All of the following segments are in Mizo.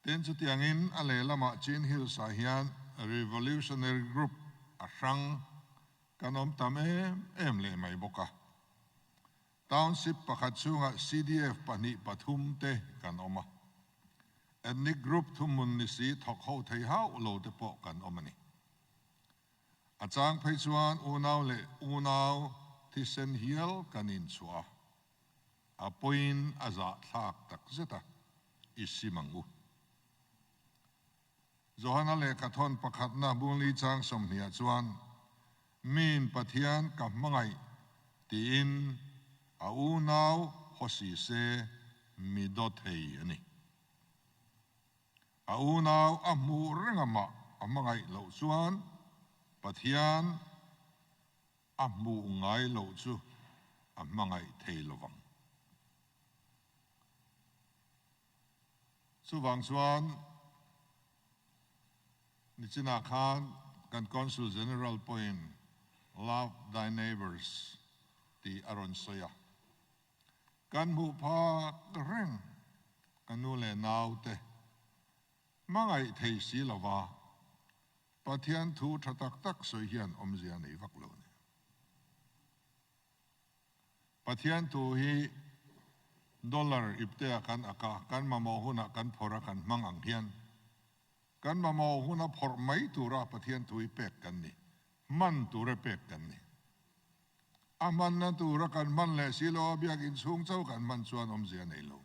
Tin, chutiangin a lehlamah Chin Hills-ah hian Revolutionary Group a hrang kan awm tam em em leh mai bawk a. Township pakhat chhungah CDF pahnih pathum te kan awm a. Ethnic group thuhmun ni si thawk ho thei hauh lo te pawh kan awm a ni. A chang phei chuan unau leh unau thisen hial kan inchhuah a. A pawiin a zahthlak tak zet a, i sim ang u. Johana lehkhathawn pakhatna Bungli chang 20 ah chuan, Miin Pathian ka hmangaih tiin a unau haw si se mi daw thei a ni. A unau a hmuh reng amah a hmangaih loh chuan Pathian a hmuh ngai loh chu a hmangaih thei lovang. Chuvang chuan nichinah khan kan Consul General pawhin Love thy neighbours tih a rawn sawi a. Kan hmuh phak reng ka nu leh naute hmangaih thei si lova Pathian thu tha tak tak sawi hian awmzia nei vak lo a ni. Pathian thu hi dollar iptea kan ak a, kan mamawh hunah kan phawrh a kan hmang ang hian kan mamawh huna phawrh mai tura Pathian thu hi pek kan ni, hman tura pek kan ni. A hmanna tura kan hman leh si lo a biakinn chhung chauh kan hman chuan awmzia nei lo.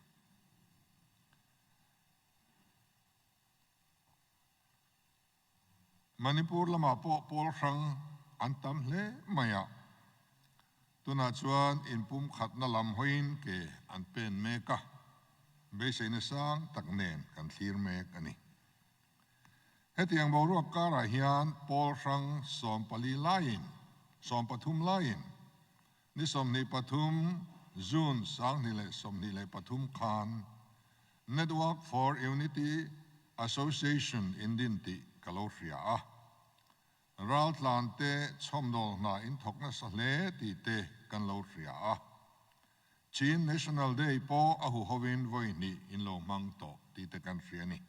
Manipur lamah pawh pawl hrang an tam hle mai a, tunah chuan inpumkhatna lam hawiin ke an pen mek a, beiseina sang tak nen kan thlir mek a ni. Hetiang boruak karah hian pawl hrang 14 laiin, 13 laiin ni 23 June 2023 khan Network for Unity Association in din tih ka lo hria a. Raltlan te chhawmdawl hna in thawk nasa hle tih te kan lo hria a. Chin National Day pawh a huhovin vawi hnih in lo hmang tawh tih te kan hria a ni.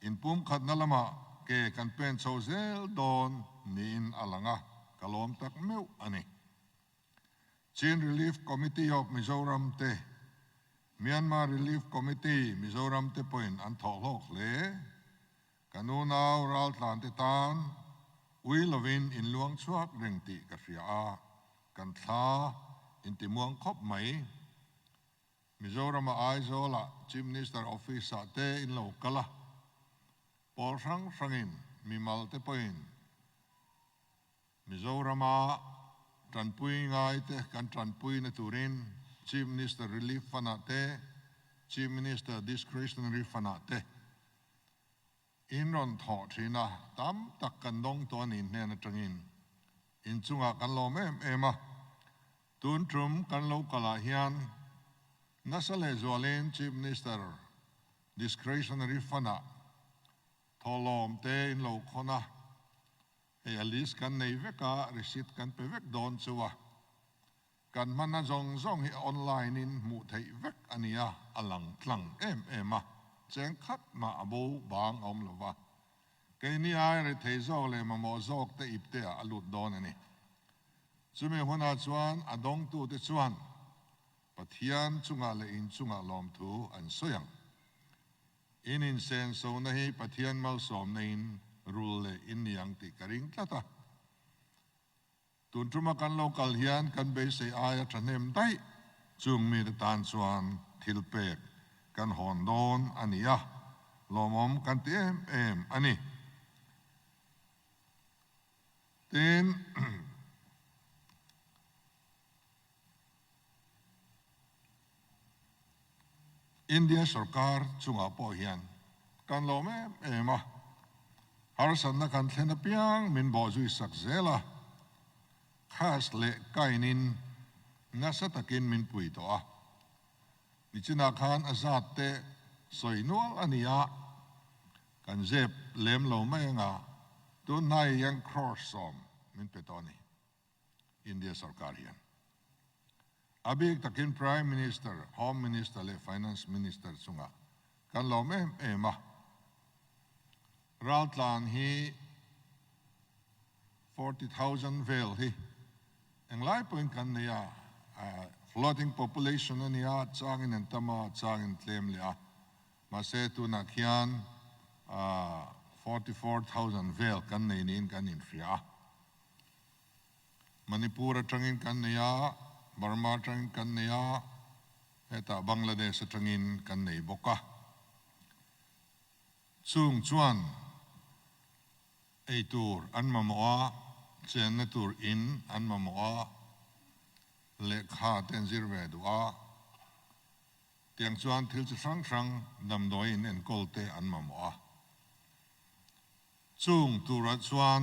Inpumkhatna lamah ke kan pen chho zel dawn niin a lang a, ka lawm tak meuh a ni. Chin Relief Committee of Mizoram te, Myanmar Relief Committee Mizoram te pawhin an thawh hlawk hle. Ka nunau raltlan te tan ui lovin in luang chhuak reng tih ka hria a, kan thla intimuang khawp mai. Mizorama Aizawlah Chief Minister Office-ah te in lo kal a, pawl hrang hrangin mimal te pawhin Mizorama tanpui ngaite kan tanpuina turin Chief Minister Relief Fund-ah te, Chief Minister Discretionary Fund-ah te in rawn thawh thin a, tam tak kan dawng tawh a nih hnen atangin inchungah kan lawm em em a. Tun tum kan lo kalah hian nasa lehzualin Chief Minister Discretionary Fund-ah thawhlawm te in lo khawn a. Hei a list kan nei vek a, receipt kan pe vek dawn chu a. Kan hmanna zawng zawng hi online in hmuh theih vek a ni a, a lang tlang em em a, cheng khat mah a bo bang a awm lo va. Keini ai rethei zawk leh mamawh zawk te ip te ah a lut dawn a ni. Chumi hunah chuan a dawngtute chuan Pathian chungah leh inchungah lawmthu an sawi ang. In insensona hi Pathian malsawmna in rul leh in ni ang tih ka ring tlat a. Tun tuma kan lo kal hian kan beisei aia thahnem daih chung mite tan chuan thil pek kan hawn dawn a ni a, lawmawm kan ti em em a ni. Tin. India sorkar chungah pawh hian kan lawm em em a, harsatna kan thlen apiang min bawhzui sak zel a, khas leh kainin nasa takin min pui tawh a. Nichinah khan a zat te sawi nual a ni a, kan zep lem lo mai anga tunhnai hian crore 10 min pe tawh a ni. India sorkar hian a bik takin Prime Minister, Home Minister leh Finance Minister chungah Kan lawm em em a. Raltlan hi 40,000 vel hi englai pawhin kan nei a, floating population a nia, changin an tam a, changin tlem leh a. Mahse tunah khian 44,000 vel kan nei niin kan inhria a. Manipur atangin kan nei a, Burma atangin kan nei a, hetah Bangladesh atangin kan nei bawk a. Chung chuan ei tur an mamawh a, chenna tur in an mamawh a, lehkha te an zir ve duh a. Tiang chuan thil chi hrang hrang damdawi in enkawl te an mamawh a. Chung turah chuan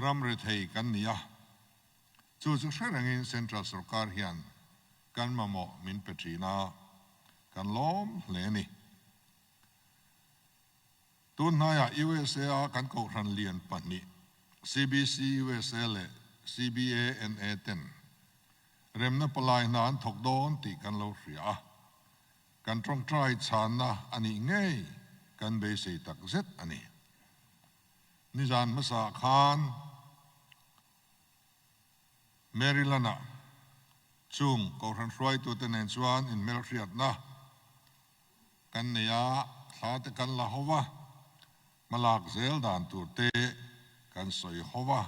ram rethei kan ni a, chu chu hre rengin Central Sorkar hian kan mamawh min pe thin a, kan lawm hle a ni. Tun hnaiah USA a kan kohhran lian pahnih CBC USA leh CBANA ten remna palai hna an thawk dawn tih kan lo hria a. Kan tawngtai chhanna a nih ngei kan beisei tak zet a ni. Nizan hmasa khan Maryland-ah chung Kohhran hruaitute nen chuan inhmelhriatna kan nei a, thla te kan la ho va, hmalak zel dan tur te kan sawi ho va,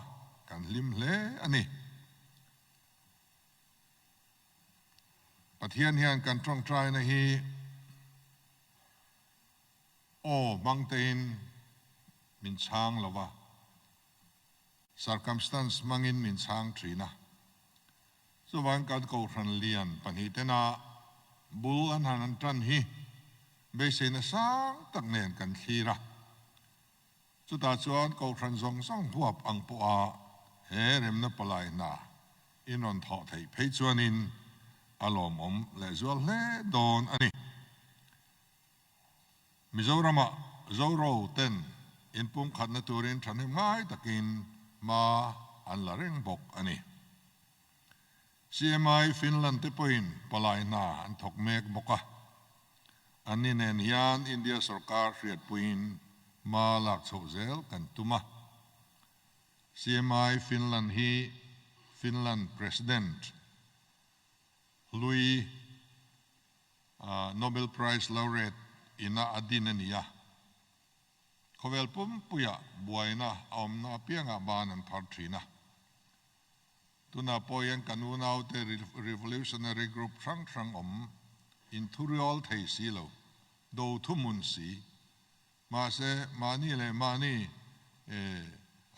kan hlim hle a ni. Pathian hian kan tawngtaina hi aw hmang tein min chhang lo va, circumstance hmangin min chhang thin a. Chuvang kan Kohhran lian pahnihten a bul an han an tan hi beiseina sang tak nen kan thlir a. Chutah chuan Kohhran zawng zawng huap ang pawha he remna palai hna in rawn thawh theih phei chuanin a lawmawm lehzual hle dawn a ni. Mizoramah Zoro ten inpumkhatna turin thahnem ngai takin hma an la reng bawk a ni. CMI Finland te pawhin palai hna an thawk mek bawk a. Anni nen hian India sorkar hriatpuiin hma lak chhoh zel kan tum a. CMI Finland hi Finland President hlui Nobel Prize Laureate ina a din a ni a. Khawvel pumpuiah buaina a awmna apiangah ban an phar thin a. Tunah pawh hian kan unaute revolutionary group hrang hrang awm inthuriawl thei si lo, do thuhmun si. Mahse, mahni leh mahni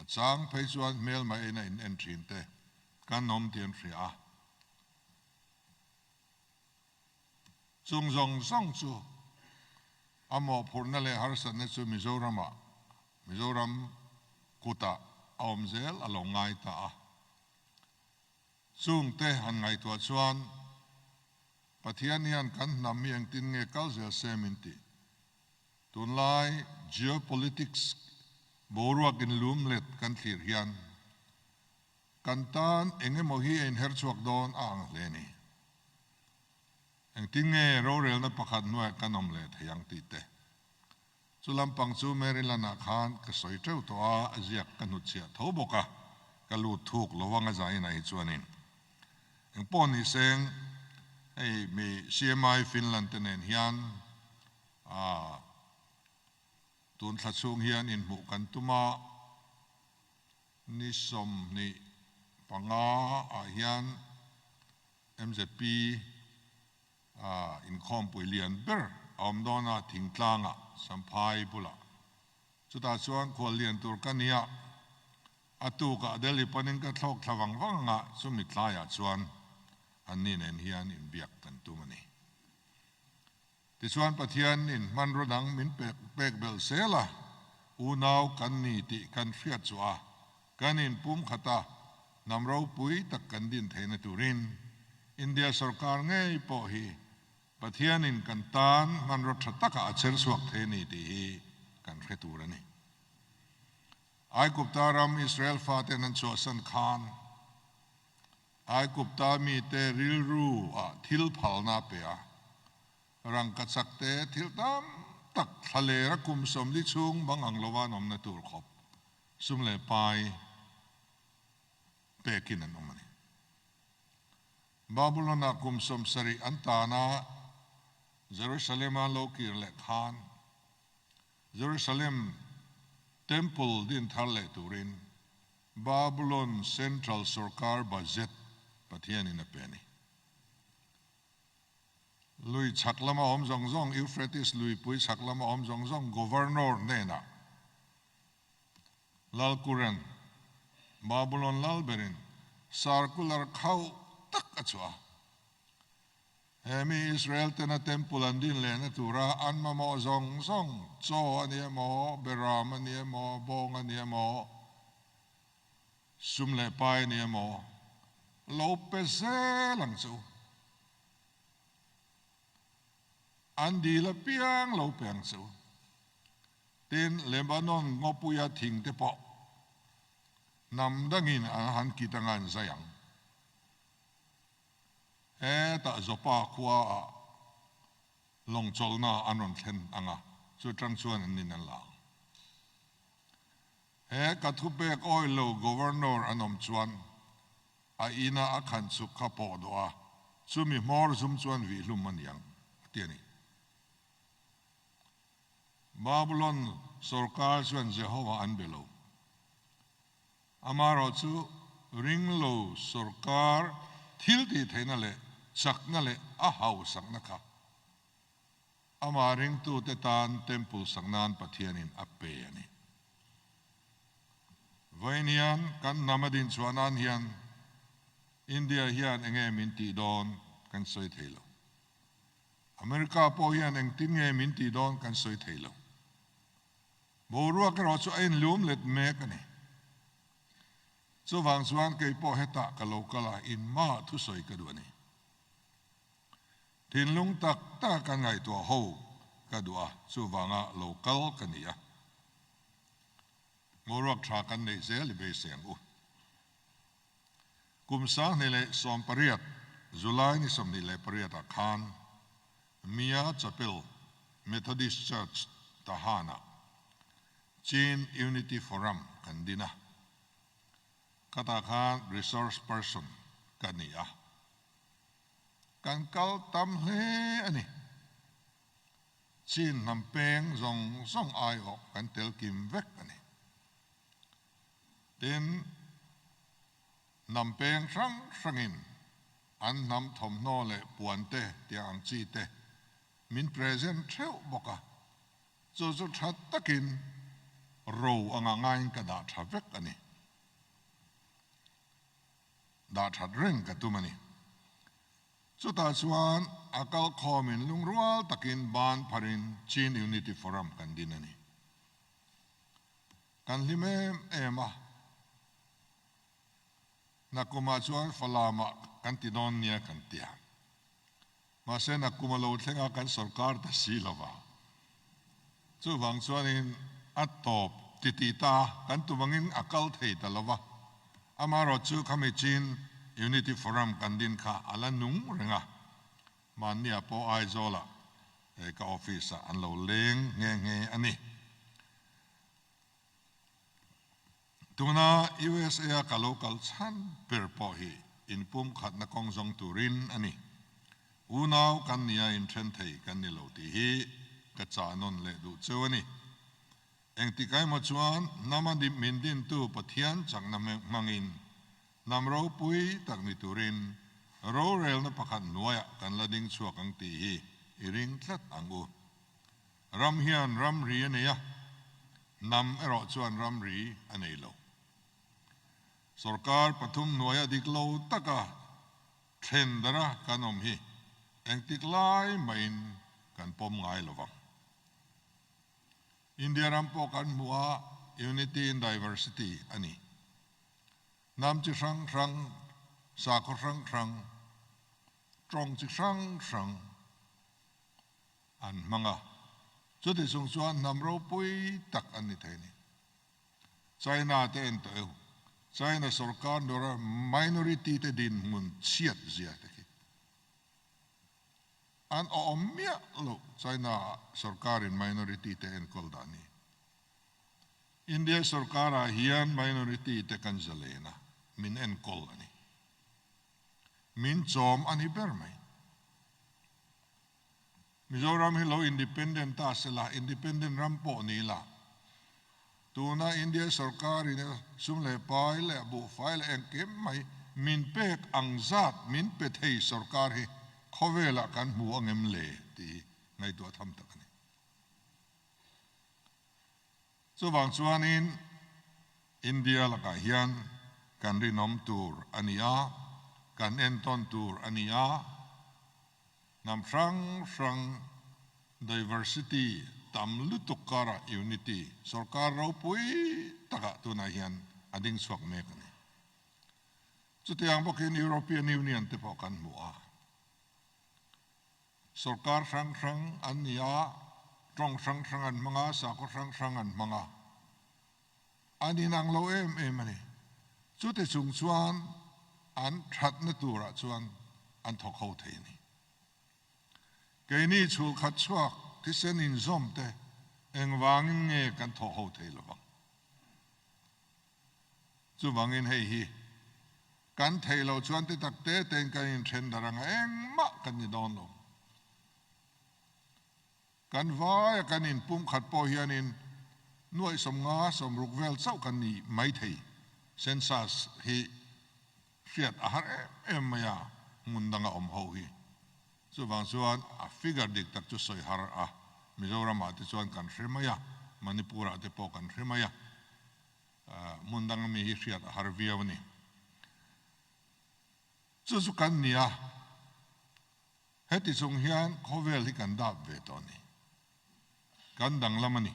a chang phei chuan hmelma ina in en thin te kan awm tih an hria a. Chung zawng zawng chu a mawhphurhna leh harsatna chu Mizoramah, Mizoram kutah a awm zel a lo ngai ta a. Chungte han ngaihtuah chuan Pathian hian kan hnam hi engtin nge kal zel se min ti. Tunlai geopolitics boruak inlumlet kan thlir hian Kan tan eng emaw hi a inher chhuak dawn a ang hle ni. Engtin nge rorelna pakhat hnuaiah kan awm leh thei ang tih te. Chu lampang chu Maryland-ah khan ka sawi teuh tawh a, a ziak ka hnutchhiah tho bawk a, ka lut thuk lo ang a zainah hi chuanin. Engpawh ni seng, hei mi CMI Finland te nen hian ah tun thla chhung hian inhmuh kan tum a, Ni 25 ah hian mzp inkhawmpui lian ber a awm dawn a, Thingtlangah, Samphai bulah. Chutah chuan khual lian tur ka nia, a tukah Delhi panin ka thlawk thla vang vang anga chumi tlaiah chuan anni nen hian inbiak kan tum a ni. Tichuan Pathian in hmanraw dang min pek belh zel a, unau kan ni tih kan hriat chu a, kan in pumkhat a, hnam ropui tak kan din theihna turin India sorkar ngei pawh hi Pathian in kan tan hmanraw tha takah a cher chhuak thei a ni tih hi kan hre tur a ni. Aigupta ram Israel faten an chhuahsan khan Aigupta mite rilru ah thil phalna a pe a. Rangkachak te thil tam tak thlalera kum 40 chhung bang ang lova an awmna tur khawp sum leh pai pekin an awm a ni. Babylon-ah kum 70 an tana Jerusalem-a lo kir leh khan Jerusalem Temple din thar leh turin Babylon Central Sorkar Budget Pathianin a pe a ni. Lui chhak lama awm zawng zawng, Euphrates luipui chhak lama awm zawng zawng Governor hnenah Lalkuran, Babylon lal berin circular khauh tak a chhuah a. He mi Israel tena temple an din lehna tura an mamawh zawng zawng, chaw a ni emaw, beram a ni emaw, bawng a ni emaw, sum leh pai a ni emaw, lo pe zel ang che u. An dil apiang lo pe ang che u. Tin, Lebanon ngawpuia thing te pawh hnam dangin an han kit anga an zai ang. Hetah Joppa khuaah lawng chawlhna an rawn thlen ang a, chu tang chuan an nin an la ang. He ka thupek awih lo Governor an awm chuan a ina a khan chuk kha pawh dawh a, chumi hmawr zum chuan vih hlum a ni ang, a ti a ni. Babylon sorkar chuan Jehovah an be lo. Amaherawh chu ringlo sorkar thil tih theihna leh chakna leh a hausakna kha amah ringtute tan temple sak nan Pathianin a pe a ni. Vawiin hian kan hnam a dinchhuah nan hian India hian enge min tih dawn kan sawi thei lo. America pawh hian engtin nge min tih dawn kan sawi thei lo. Boruak erawh chu a inlum let mek a ni. Chuvang chuan kei pawh hetah ka lo kal a, inmah thusawi ka duh a ni. Thinlung tak taka kan ngaihtuah ho ka duh a, chuvanga lo kal ka ni a. Boruak tha kan neih zel i beisei ang u. Kum 2018, July ni 28 ah khan Mia Chapel Methodist Church Tahan-ah Chin Unity Forum kan din a. Khatah khan resource person ka ni a. Kan kal tam hle a ni. Chin hnam peng zawng zawng aiawh kan tel kim vek a ni. Tin, hnam peng hrang hrangin an hnam thawmhnaw leh puan te tiang ang chi te min present theuh bawk a, chu chu tha takin ro anga ngaiin ka dah tha vek a ni. Dah that reng ka tum a ni. Chutah chuan a kalkhawmin lungrual takin ban pharin Chin Unity Forum kan din a ni. Kan hlim em em a, Nakumah chuan Falamah kan ti dawn nia kan ti a. Mahse Nakum a lo thleng a kan sorkar ta si lo va. Chuvang chuanin a tawp ti ti ta kan tum angin a kal thei ta lo va. Amaherawh chu khami Chin Unity Forum kan din kha a la nung reng a. Mahnia pawh Aizawlah ka office ah an lo leng nghe nghe a ni. Tuna USA a ka lo kal chhan ber pawh hi inpumkhatna kawng zawng turin a ni. Unau kan nia inthen thei kan ni lo tih hi ka chah nawn leh duh cheu a ni. Engtik emaw chuan hnam a min dintu Pathian chakna hmangin hnam ropui tak ni turin rorelna pakhat hnuaiah kan la ding chhuak ang tih hi i ring tlat ang u. Ram hian ramri a nei a, hnam erawh chuan ramri a nei lo. Sorkar pathum hnuaia dik lo taka thlen dara kan awm hi engtik lai mahin kan pawm ngai lo vang. India ram pawh kan hmu a, unity in diversity a ni. Hnam chi hrang hrang, sakhaw hrang hrang, tawng chi hrang hrang, an hmang a, chuti chung chuan hnam ropui tak an ni thei a ni. China te en tawh eu, China sorkar nuara minority te dinhmun chhiat zia te khi. An awm miah loh China sorkarin minority te enkawl dan hi. India sorkarah hian minority te kan zalen a, min enkawl a ni. Min chawm a ni ber mai. Mizoram hi lo independent ta sela, independent ram pawh ni la, tuna India sorkarin sum leh pai leh buhfai leh engkim mai min pek ang zat min pe thei sorkar hi khawvelah kan hmu angem le tih hi ngaihtuah tham tak a ni. Chuvang chuanin India lakah hian kan rinawm tur a ni a, kan entawn tur a ni a, hnam hrang hrang diversity tam lutuk karah unity sorkar ropui takah tunah hian a ding chhuak mek a ni. Chutiang bawkin European Union te pawh kan hmu a. Sorkar hrang hrang an ni a, tawng hrang hrang an hmang a, sakhaw hrang hrang an hmang a. An inang lo em em a ni. Chuti chung chuan an thatna turah chuan an thawk ho thei a ni. Keini chhulkhat chhuak thisen inzawm te engvangin nge kan thawk ho thei lovang? Chuvangin hei hi kan theih loh chuan ti tak te tein kan inthen darh anga engmah kan ni dawn lo. Kan vaia kan inpumkhat pawh hianin nuaih 50 60 vel chauh kan ni mai thei. Census hi hriat a har em em mai a, hmun danga awm ho hi. Chuvang chuan a figure dik tak chu sawi har a, Mizoramah te chuan kan hre mai a, Manipurah te pawh kan hre mai a. Hmun dang ami hi hriat a har viau a ni. Chu chu kan ni a, heti chung hian khawvel hi kan dap ve tawh a ni. Kan danglam a ni.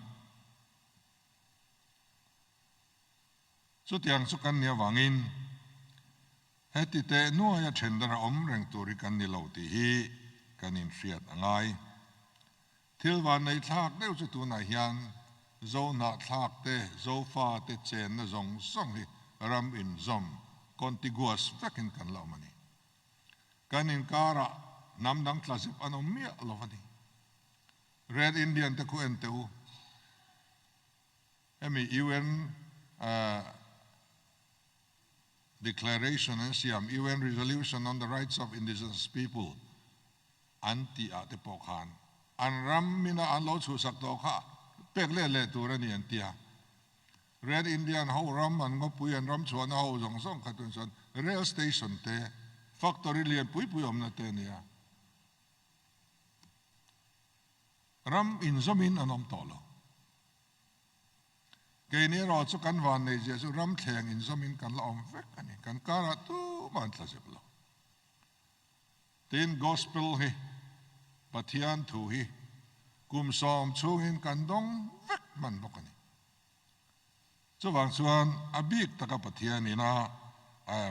Chutiang chu kan ni avangin heti teh nuaia then dara awm reng tur hi kan ni lo tih hi kan inhriat a ngai. Thil vannei thlak deuh chu tunah hian Zohnahthlak te, Zofa te chenna zawng zawng hi ram inzawm, contiguous, vekin kan la awm a ni. Kan inkarah hnam dang tla zep an awm miah lo a ni. Red Indian te khu en teh u. Hemi UN Declaration an siam, UN Resolution on the Rights of Indigenous People, an tih ah te pawh khan an ram mina an lo chhuhsak tawh kha pek let leh tur a ni an ti a. Red Indian ho ram an ngawpui an ram chhuahna ho zawng zawng kha tun chuan rail station te, factory lian pui pui awmna te a ni a. Ram inzawmin an awm tawh lo. Keini erawh chu kan van nei zia chu ram thleng inzawmin kan la awm vek a ni. Kan karah tumah an tla zep lo. Tin, Gospel hi, Pathian thu hi kum 10 chhungin kan dawng vek hman bawk a ni. Chuvang chuan a bik taka Pathian ina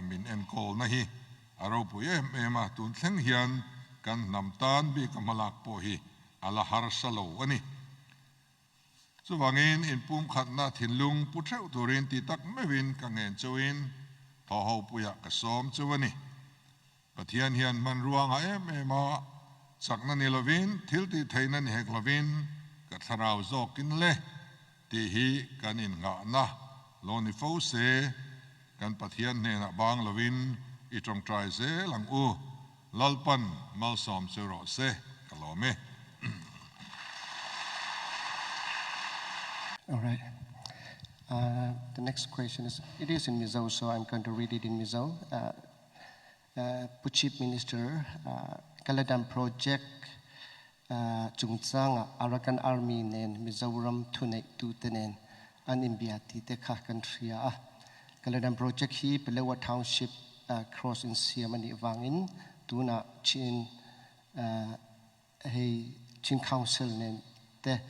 min enkawlna hi a ropui em em a, tun thleng hian kan hnam tan bika hmalak pawh hi a la harsa lo a ni. Chuvangin inpumkhatna thinlung pu theuh turin ti tak meuhin ka ngen chauhin thawhhopuiah ka sawm chauh a ni. Pathian hian hmanrua ngah em em a, chakna ni lovin, thil tih theihna ni hek lovin ka thlarau zawkin le tih hi kan innghahna lo ni fo se, kan Pathian hnenah bang lovin i tawngtai zel ang u. Lalpan malsawm chu rawh se, ka lawm e. All right. The next question is, it is in Mizo, so I'm going to read it in Mizo. Pu Chief Minister, Kaladan Project chungchanga Arakan Army nen Mizoram thuneitute nen an inbia tih te kha kan hria a. Kaladan Project hi Palewa Township cross in siam a nih vangin tunah Chin hei Chin Council nen te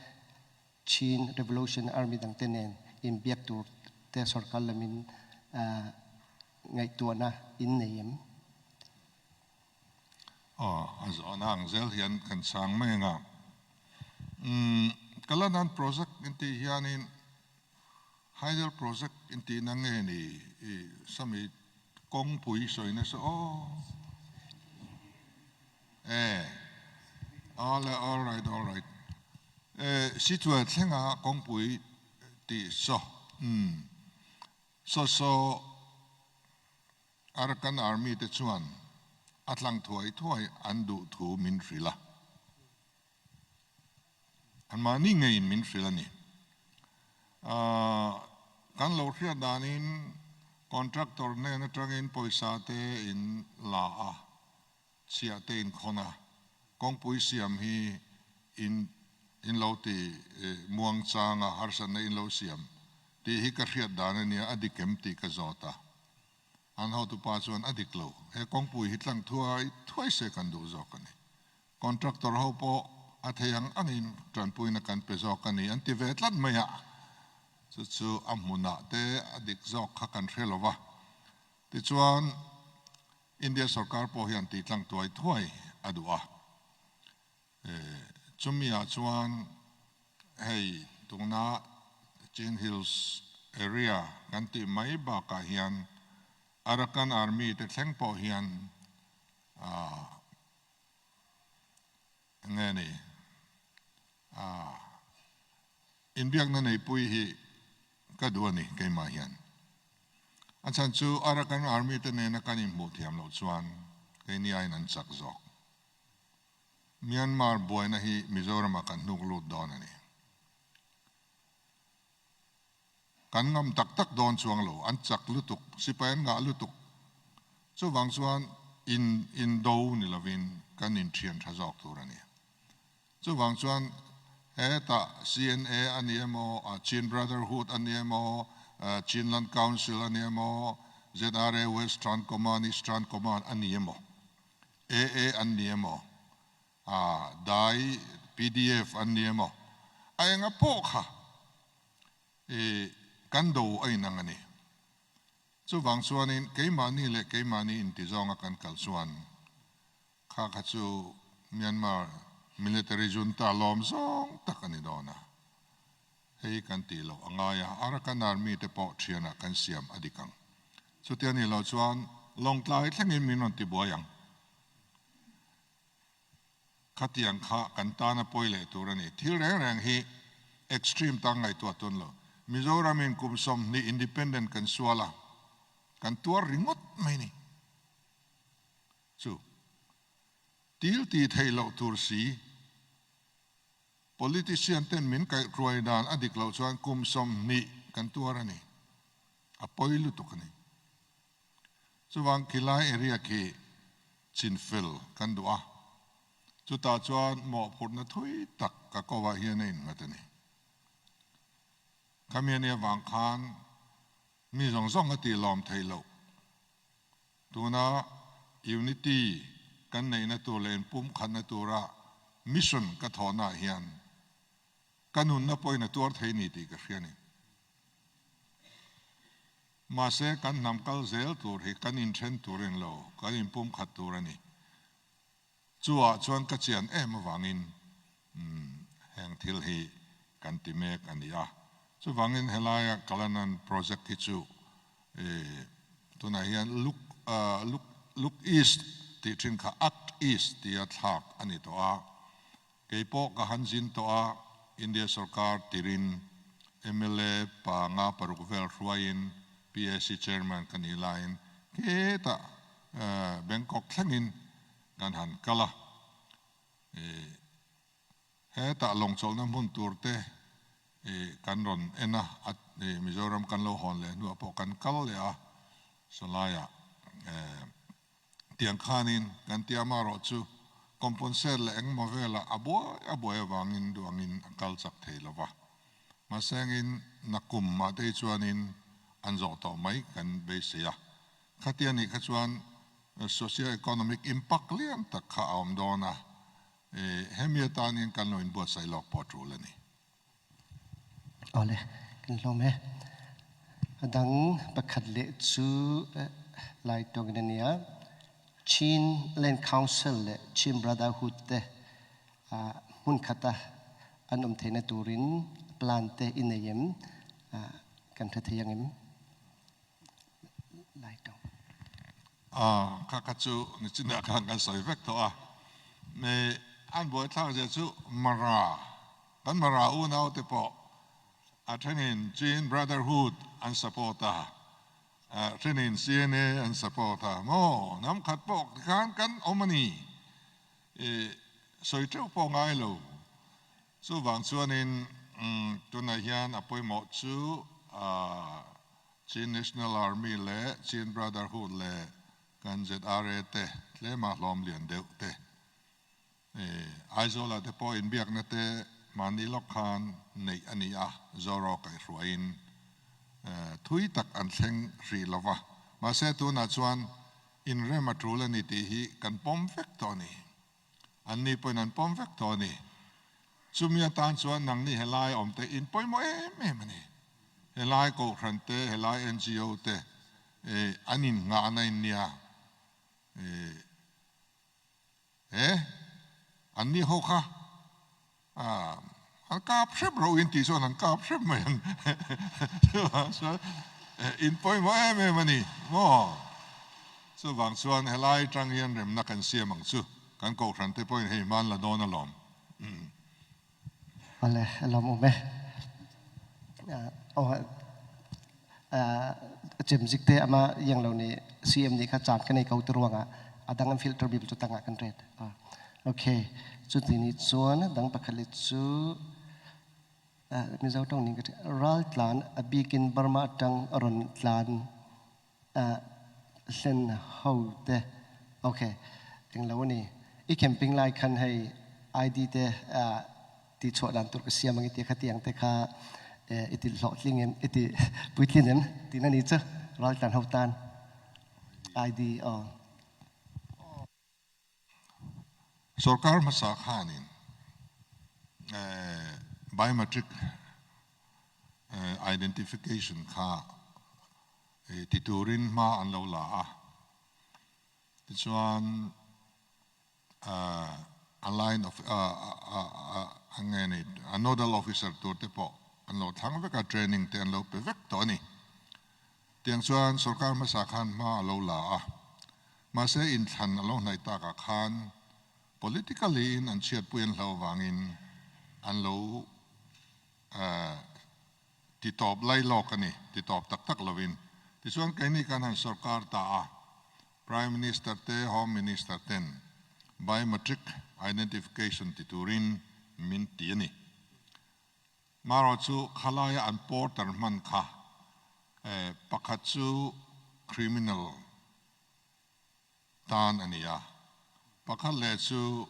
Chin Revolution Army dangte nen inbiak tur te sorkar lamin ngaihtuahna in nei em? Aw, a zawhna ang zel hian kan chang mai ang a. Umm, Kaladan project intih hianin Hydel project intihna nge ni i sami kawngpui sawi nasa aw. E. Awle, all right, all right. Eh, Sichuan thlenga kawngpui tih saw, umm, saw saw Arakan Army te chuan a tlang thuai thuai an duh thu min hrilh a. Anmahni ngeiin min hrilh a ni. Kan lo hriat danin contractor hnen atangin pawisa te in la a, chhiah te in khawn a, kawngpui siam hi in in lo ti muang chang a, harsatna in lo siam tih hi ka hriat dan a nia, a dik em tih ka zawt a. An hotupa chuan a dik lo, he kawngpui hi tlang thuai thuai se kan duh zawk a ni. Contractor ho pawh a thei ang angin tanpuina kan pe zawk a ni an ti ve tlat mai a, chu chu a hmunah te a dik zawk kha kan hre lo va. Tichuan, India sorkar pawh hian tih tlang tuai thuai a duh a. Chumi ah chuan hei tuna Chin Hills area kan tih mai bakah hian Arakan Army te thleng pawh hian Enge ni? Aah. Inbiakna neipui hi ka duh a ni keimah hian. A chhan chu Arakan Army te nena kan inhmuh thiam loh chuan keini aiin an chak zawk. Myanmar buaina hi Mizoramah kan hnuk lut dawn a ni. Kan ngam tak tak dawn chuang lo, an chak lutuk, sipai an ngah lutuk. Chuvang chuan in indo ni lovin kan inthian tha zawk tur a ni. Chuvang chuan hetah CNA a ni emaw, Chin Brotherhood a ni emaw, Chinland Council a ni emaw, ZRA Western Command, Eastern Command a ni emaw, AA an ni emaw, Dai pdf an ni emaw, a enga pawh kha I kan do a inang a ni. Chuvang chuanin keimahni leh keimahni intizawnga kan kal chuan kha kha chu Myanmar military junta lawm zawng tak a ni dawn a. Hei kan tih loh a ngai a, Arakan Army te pawh thianah kan siam a dik ang. Chutia nih loh chuan Lawngtlai thlengin min rawn tibuai ang. Khatiang kha kan tana pawi leh tur a ni. Thil reng reng hi extreme tan ngaihtuah tun lo. Mizoramin kum 20 independent kan sual a, kan tuar ringawt mai ni. Chu til ti theih loh tur si, politician ten min kaihhruai dan a dik loh chuan kum 20 kan tuar a ni. A pawi lutuk a ni. Chuvang khilai area khi chinfel kan duh a, chutah chuan mawhphurhna thui tak ka kovah hian a innghat a ni. Khami ania vang khan mi zawng zawng a tih lawm theih loh. Tuna unity kan neihna tur leh inpumkhatna tura mission ka thawhnaah hian ka nunna pawhin a tuar thei ni tih ka hria a ni. Mahse, kan hnam kal zel tur hi kan inthen tur in lo, kan inpumkhat tur a ni. Chuah chuan ka chian em avangin heng thil hi kan ti mek a ni a. Chuvangin helaia Kalanan project hi chu tunah hian Look Look Look East tih thin kha Act East tia thlak a ni tawh a. Kei pawh ka han zin tawh a, India sorkar tirin mla panga paruk vel hruaiin PAC chairman ka nih laiin hetah Bangkok thlengin kan han kal a. Hetah lawngchawlhna hmun tur te kan rawn en a, Mizoram kan lo hawn leh hnuah pawh kan kal leh a, sawlaiah Tiang khanin kan ti amarawh chu compensate leh engmaw velah a buai a buai avangin duangin a kal chak thei lo va. Mahsengin nakum mah te hi chuanin an zawh tawh mai kan beisei a. Khatia nih kha chuan socio-economic impact lian tak kha a awm dawn a, hemi atanin kan lo inbuatsaih lawk pawh a tul a ni. Awle, kan hlawm e. A dang pakhat leh chu Lai tawngin a nia. Chin Land Council leh Chin Brotherhood te hmun khata an awm theihna turin plan te i nei em? Kan hre thei ang em? Lai tawng. Kha kha chu nichinah khan kan sawi vek tawh a. An buaithlak zia chu Mara, kan Mara unaute pawh a thenin Chin Brotherhood an support a, a thenin CNA an support a maw? Hnam khat pawh tikhan kan awm a ni. I sawi teuh pawh ngai lo. Chuvang chuanin tunah hian a pawimawh chu Chin National Army leh Chin Brotherhood leh kan ZRA te tlema hlawm lian deuh te Aizawlah te pawh inbiakna te mahni lawk khan neih a ni a, Zoro kaihhruaiin thui tak an thleng hrih lo va. Mahse tunah chuan inrem a tul a ni tih hi kan pawm vek tawh a ni. Anni pawhin an pawm vek tawh a ni. Chumi atan chuan nangni helai awm te in pawimawh em em a ni. Helai Kohhran te, helai NGO te an innghahna in nia. He anni ho kha an kap hrep ro in tih chuan an kap hrep mai ang. Chuvang chuan in pawimawh em em a ni maw? Chuvang chuan helai tang hian remna kan siam ang chu kan kohhran te pawhin hei hman la dawn alawm. Awle a lawmawm e. Aw cemzik te ama yang lo ni CM nih kha caan kan ei ko ti ruangah a dang an filter bik cu tangah kan ret. Okay, cu ti nih cun dang pakhat le cu Mizo tong ning ka ral tlan a bikin Burma tang ron tlan hlen ho te okay eng lo ani i camping lai khan hei ID te ti chuah dan tur ka siam angi ti kha tiang te kha i ti hlawhtling em i ti puitlin em ti na ni chu raltlan ho tan ID oh Sorkar hmasa khanin biometric identification kha ti turin hma an lo la a, tichuan a line of a nge ni a nodal officer tur te pawh an lo thlang vek a, training te an lo pe vek tawh a ni. Tiang chuan sorkar hmasa khan hma a lo la a, mahse inthlan a lo hnaih takah khan politically in an chhiatpui an hlau avangin an lo ti tawp lai lawk a ni, ti tawp tak tak lovin. Tichuan keini kan han sorkar ta a, Prime Minister te Home Minister ten biometric identification ti turin min ti a ni. Marawh chu khalaia an porter hman kha pakhat chu criminal tan a ni a, pakhat leh chu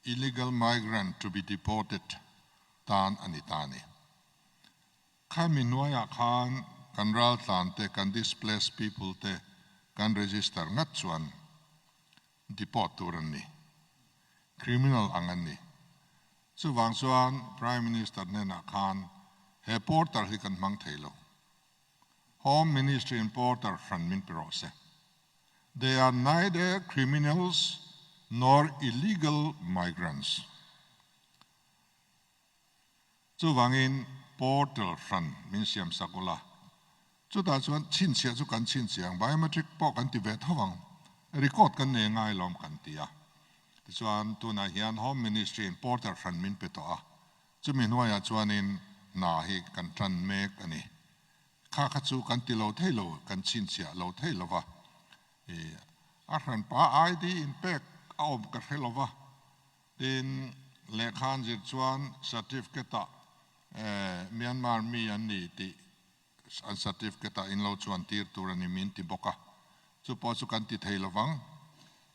illegal migrant to be deported tan a ni ta a ni. Khami hnuaiah khan kan raltlan te, kan displaced people te kan register ngat chuan deport tur an ni. Criminal ang an ni. Chuvang chuan Prime Minister hnenah khan he portal hi kan hmang thei lo. Home Ministry in portal hran min pe rawh se. They are neither criminals nor illegal migrants. Chuvangin portal hran min siam sak ula, chutah chuan chhinchhiah chu kan chhinchhiah ang, biometric pawh kan ti ve tho ang, record kan nei ngai lawm kan ti a. Tichuan tunah hian Home Ministry in portal hran min pe tawh a, chumi hnuaiah chuanin hna hi kan tan mek a ni. Kha kha chu kan ti lo thei lo, kan chhinchhiah lo thei lo va. A hranpa ID inpek a awm ka hre lo va. Tin, lehkha an zir chuan certificate-ah Myanmar mi an ni tih an certificate-ah in lo chuan tir tur a ni min ti bawk a. Chu pawh chu kan ti thei lo vang.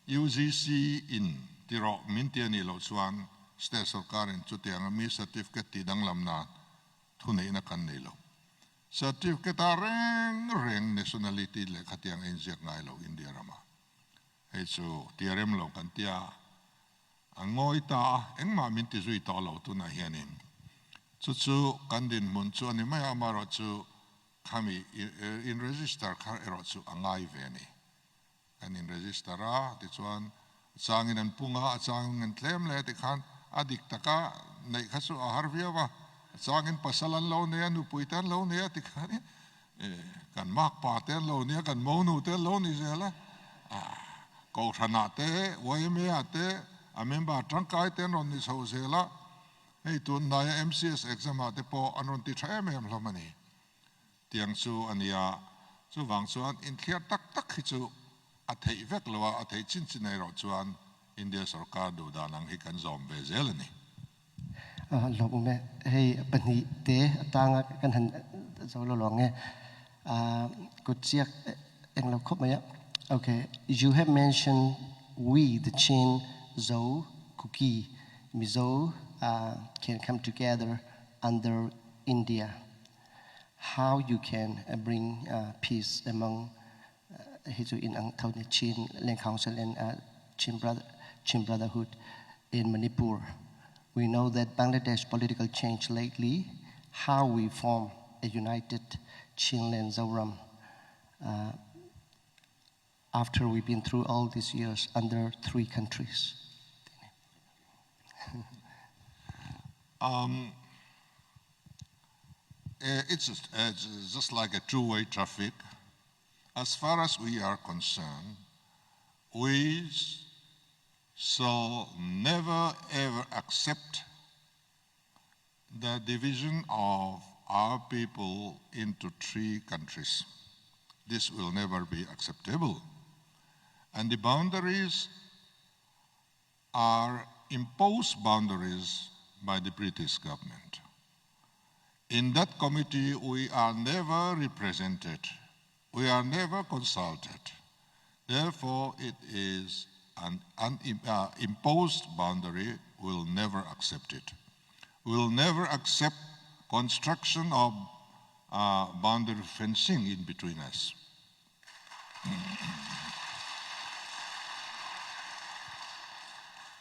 UGC in ti rawh min ti a nih loh chuan state sorkarin chutianga mi certificate tih danglam nan thuneihna kan nei lo. Certificate-ah reng reng nationality lehkha tiang a inziak ngai lo India ramah. Hei chu tia rem lo kan tia, a ngawi ta a, engmah min ti zui tawh lo tunah hianin. Chu chu kan dinhmun chu a ni mai a, amaherawh chu khami in register kha erawh chu a ngai ve a ni. Kan in register a, tichuan a changin an pung a, a changin an tlem leh tikhan a dik taka neih kha chu a har viau a, a changin pasal an lo nei a, nupui te an lo nei a tikhanin Kan makpa te an lo nia, kan monu te an lo ni zel a. Kohhranah te, YMA-ah te, A member tangkai te an rawn ni chho zel a, hei tun hnaia MCS exam ah te pawh an rawn ti tha em em hlawm a ni. Tiang chu a nia, chuvang chuan inthliar tak tak hi chu a theih vek lo a, a theih chin chin erawh chuan India sorkar duh dan ang hi kan zawm ve zel a ni. Lawm e, hei pahnih te atanga kan han zo lo lo ang e. Kut chiak eng lo khawp mai a. Okay, you have mentioned we the Chin, Zo, Kuki, Mizo can come together under India. How you can bring peace among hi chu in ang tho ni Chin Land Council and Chin Brother Chin Brotherhood in Manipur. We know that Bangladesh political change lately, how we form a united Chinland Zoram after we've been through all these years under three countries. It's just like a two-way traffic. As far as we are concerned, we shall never ever accept the division of our people into three countries. This will never be acceptable. And the boundaries are imposed boundaries by the British government. In that committee, we are never represented. We are never consulted. Therefore, it is an imposed boundary. We'll never accept it. We'll never accept construction of boundary fencing in between us.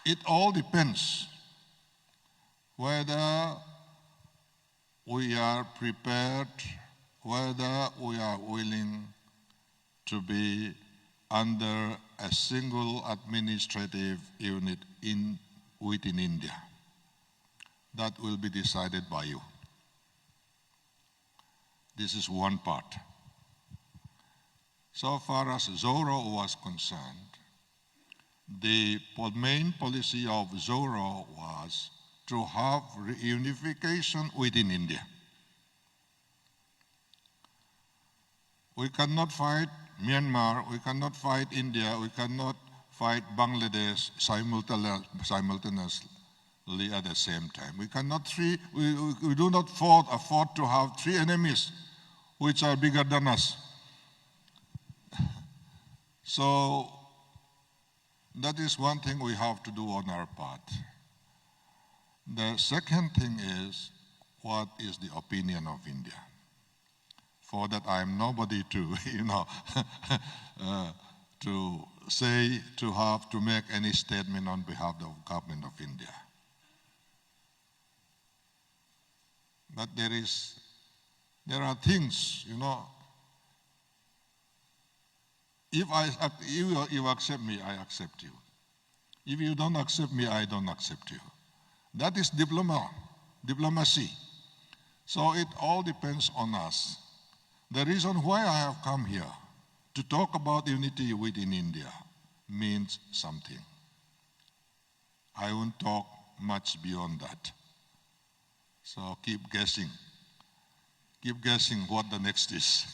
It all depends whether we are prepared, whether we are willing to be under a single administrative unit in within India. That will be decided by you. This is one part. So far as Zoro was concerned, the main policy of Zoro was to have reunification within India. We cannot fight Myanmar, we cannot fight India, we cannot fight Bangladesh simultaneously at the same time. We cannot three, we do not afford to have three enemies which are bigger than us. So that is one thing we have to do on our part. The second thing is, what is the opinion of India? For that I am nobody to, to say, to have to make any statement on behalf of the government of India. But there are things, if you accept me, I accept you. If you don't accept me, I don't accept you. That is diplomacy. So it all depends on us. The reason why I have come here to talk about unity within India means something. I won't talk much beyond that. So keep guessing. Keep guessing what the next is.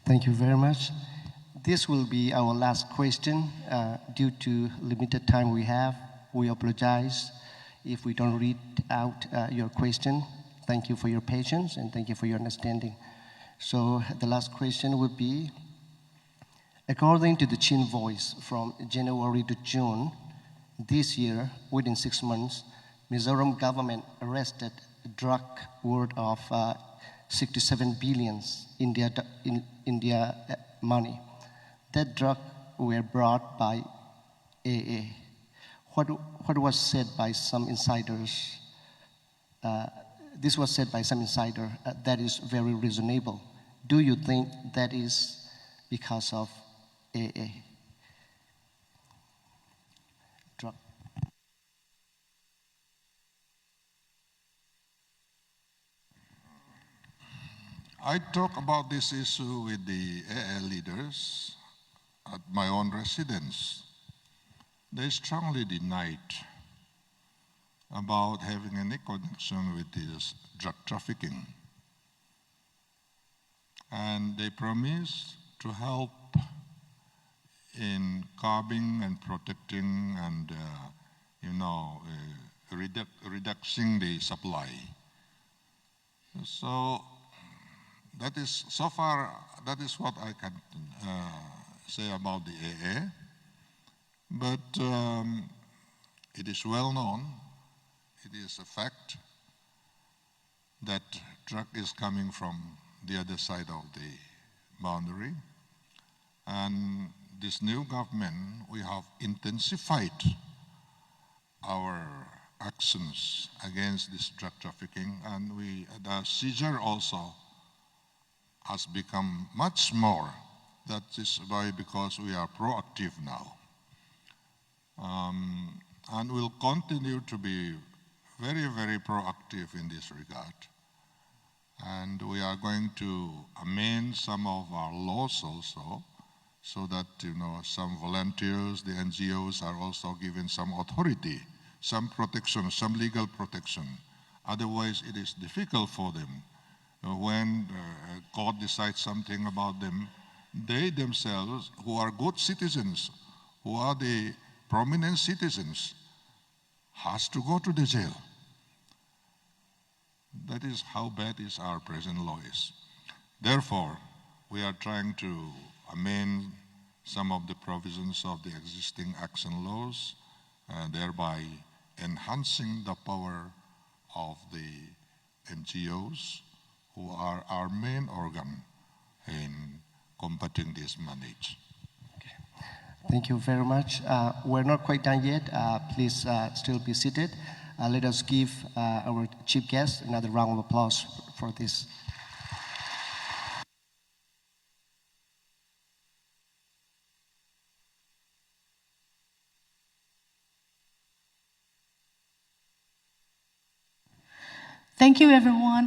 Thank you very much. This will be our last question. Due to limited time we have, we apologize if we don't read out your question. Thank you for your patience and thank you for your understanding. So the last question would be, according to the Chin Voice from January to June this year, within 6 months, Mizoram government arrested a drug worth of 67 billion in India money. That drug were brought by AA. What was said by some insiders, this was said by some insider, that is very reasonable. Do you think that is because of AA? Drug. I talk about this issue with the AA leaders at my own residence. They strongly denied about having any connection with this drug trafficking. And they promised to help in curbing and protecting and reducing the supply. So that is, so far, that is what I can say about the AA. But it is well known, it is a fact, that drug is coming from the other side of the boundary. And this new government, we have intensified our actions against this drug trafficking, and the seizure also has become much more. That is why, because we are proactive now. And we'll continue to be very, very proactive in this regard. And we are going to amend some of our laws also, so that some volunteers, the NGOs are also given some authority, some protection, some legal protection. Otherwise, it is difficult for them. When court decides something about them, they themselves, who are good citizens, who are the prominent citizens, has to go to the jail. That is how bad is our present law is. Therefore, we are trying to amend some of the provisions of the existing acts and laws, thereby enhancing the power of the NGOs, who are our main organ in combating this menace. Okay. Thank you very much. We're not quite done yet. Please still be seated. Let us give our chief guest another round of applause for this. Thank you, everyone.